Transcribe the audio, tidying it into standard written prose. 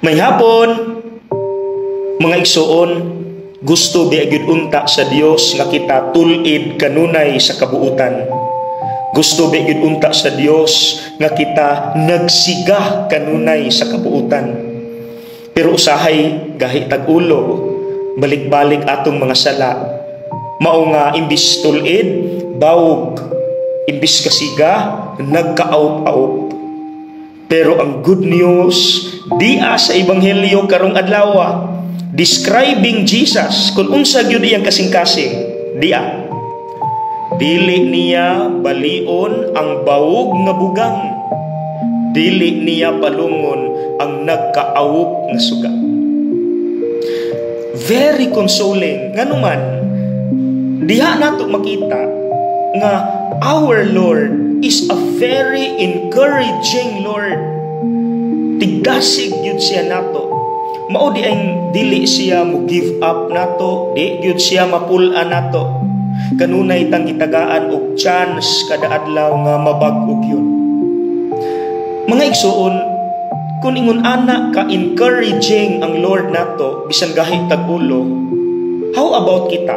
Maayong hapon, mga igsuon. Gusto biya gyud unta sa Dios nga kita tul-id kanunay sa kabuutan. Gusto biya gyud unta sa Dios nga kita nagsiga kanunay sa kabuutan. Pero usahay gahi tag ulo, balik-balik atong mga sala. Mao nga imbis tul-id, bawog, imbis kasiga, nagkaawp-awp. Pero ang good news dia sa ebanghelyo karong adlaw, describing Jesus kung unsa gyud iyang kasing-kasing dia: "Dili niya balion ang bawog nga bugang, dili niya palungon ang nagkaawop nga suga." Very consoling. Nganuman diha nato makita nga our Lord is a very encouraging Lord. Tigdasig gyud siya nato. Mao di ang dili siya mo give up nato, di gyud siya mapul-an nato. Kanunay tang gitagaan og chance kada adlaw nga mabag-o gyud. Mga igsuon, kung ingon ana ka encouraging ang Lord nato bisan gahi tag ulo, how about kita?